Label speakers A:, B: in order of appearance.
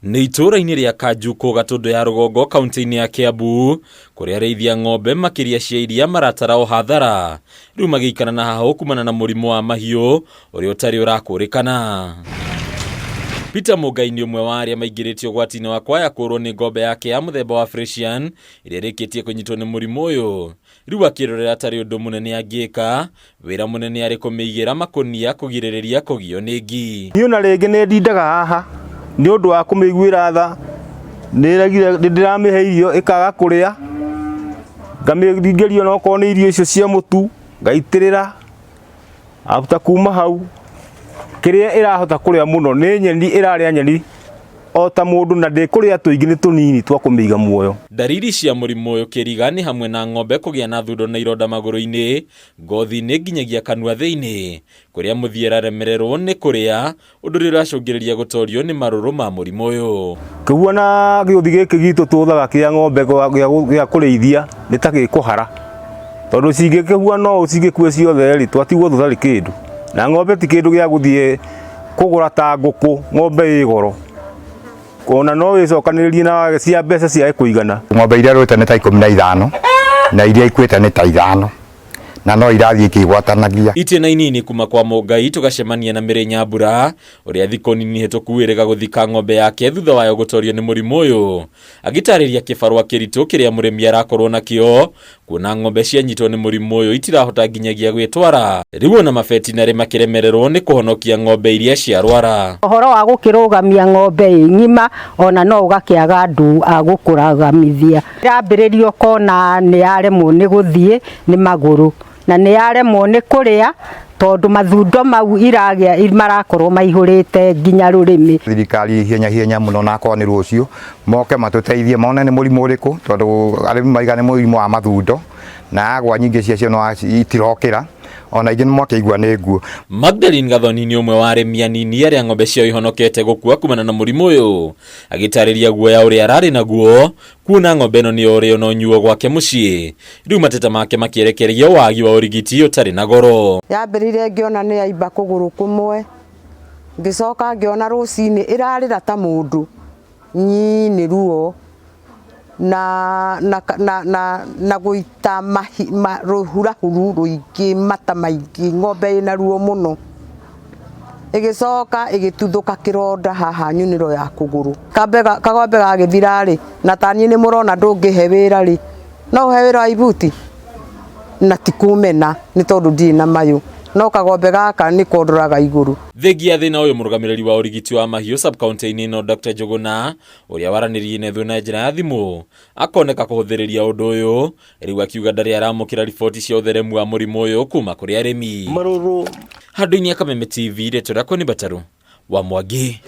A: Nĩ itũũra-inĩ rĩa Kanjukũ Gatũndũ ya rũgongo kaunti-inĩ ya Kiambu kũrĩa arĩithi a ng'ombe makĩria cia iria maratara o hathara rĩu magĩikara na hahũ kumana na mũrimũ wa mahiũ ũrĩa ũtarĩ ũrakũrĩkana. Peter Mũngai nĩ ũmwe wa arĩa maingĩrĩtio ũgwati-inĩ wa kwaya kũũrwo nĩ ng'ombe yake ya mũthemba wa Fresian ĩrĩa ĩrĩkĩtie kũnyitwo nĩ mũrimũ ũyũ. Rĩu akĩrorera atarĩ ũndũ mũnene angĩka, wĩra mũnene arĩ kũmĩigĩra makũnia kũgirĩrĩria kũgio nĩ ngi.
B: Niĩ ona rĩngĩ nĩ ndindaga haha nĩ ũndũ wa kũmĩiguĩra tha, nĩ ĩregire, nĩ ndĩramĩhe irio ĩkaga kũrĩa, ngamĩringĩria onokorwo nĩ irio icio cia mũtu, ngaitĩrĩra, after kuma hau, kĩrĩa ĩrahota kũrĩa mũno nĩ nyeni, ĩrarĩa nyeni o ta mũndũ na ndĩkũrĩa tũingĩ nĩ tũnini twa kũmĩiga muoyo.
A: Ndariri cia mũrimũ ũyũ kĩriga nĩ hamwe na ng'ombe kũgĩa na thundo na ironda magũrũ-inĩ, ngothi-inĩ nginyagia kanua thĩinĩ, kũrĩa mũthia ĩraremererwo nĩ kũrĩa, ũndũ ũrĩa ũracũngĩrĩria gũtorio nĩ marũrũ ma mũrimũ ũyũ.
B: Kĩguo na gĩũthi gĩkĩ gitũ tũthaga kĩa ng'ombe gĩa kũrĩithia nĩ ta gĩkũhara, tondũ cingĩkĩhuana ũũ cingĩkue ciothe rĩ, twatigwo tũtarĩ kĩndũ. Na ng'ombe ti kĩndũ gĩa gũthiĩ kũgũra ta ngũkũ, ng'ombe ĩ goro. Ona no wĩcokanĩrĩrie na wage cia mbeca ciage kũigana.
C: Ng'ombe iria rũĩte nĩ ta 15 na iria ikuĩte nĩ ta 5 na no irathiĩ ikĩgwatanagia.
A: Itĩna inini kuma kwa Mũngai tũgacemania na Mary Nyambura ũrĩa thikũ nini hĩtũku ĩrĩga gũthika ng'ombe yake thutha wayo gũtorio nĩ mũrimũ ũyũ, agĩtarĩria kĩbarũa kĩritũ kĩrĩa mũrĩmi arakorwo nakĩo kuona ng'ombe cianyitwo nĩ mũrimũ ũyũ itirahota nginyagia gwĩtwara, rĩu ona mabetinarĩ makĩremererwo nĩ kũhonokia ng'ombe iria ciarwara.
D: Ũhoro wa gũkĩrũgamia ng'ombe ĩ ng'ima ona no ũgakĩaga andũ a gũkũragamithia. Yambĩrĩria ũkona nĩ yaremwo nĩ gũthiĩ nĩ magũrũ na nĩ yaremwo nĩ kũrĩa tondũ mathundo mau iragĩa marakorwo maihũrĩte nginya rũrĩmĩ.
C: Thirikari ihenya ihenya mũno na akorwo nĩ rũciũ moke matũteithie mone nĩ mũrimũ ũrĩkũ tondũ arĩmi maiga nĩ mũrimũ wa mathundo na agwa nyingĩ ciacio no itirokĩra ona ingĩ nĩ mwakĩigua nĩ nguo.
A: Magdalene Gathoni nĩ ũmwe wa arĩmi anini arĩa ng'ombe ciao ihonokete gũkua kumana na mũrimũ ũyũ, agĩtarĩria guoya ũrĩa ararĩ naguo kuona ng'ombe ĩno nĩyo ũrĩo na ũnyuo gwake mũciĩ, rĩu mateta make makĩerekerio wagi wa ũrigiti ũtarĩ na goro.
E: Yambĩrĩire ngĩona nĩ yaimba kũgũrũ kũmwe, ngĩcoka ngĩona rũcinĩ ĩrarĩra ta mũndũ, nyii nĩ ruo na, na, na, na, na gũita rũhurahuru rũingĩ, mata maingĩ, ng'ombe ĩna ruo mũno. Ĩgĩcoka ĩgĩtuthũka kĩronda haha nyunĩro ya kũgũrũ. Kagombe gagĩthira rĩ, na taniĩ nĩ mũrona ndũngĩhe wĩra rĩ, no ũhe wĩra wa ibuti? Na ti kũmena nĩ tondũ ndirĩ na mayũ, no kagombe gaka nĩ kondoraga igũrũ.
A: Thengia thĩna ũyũ, mũrũgamĩrĩri wa ũrigiti wa mahiũ sub-county-inĩ ĩno Dr. Njũgũna, ũrĩa waranĩrie na ithuĩ na njĩra ya thimũ, akoneka kũhũthĩrĩria ũndũ ũyũ, rĩu akiuga ndarĩ aramũkĩra riboti cia ũtheremu wa mũrimũ ũyũ kuma kũrĩ arĩmi.
B: Marũrũ.
A: Handũ-inĩ ya Kameme TV, rĩtwa rĩakwa nĩ Batarũ wa Mwangi.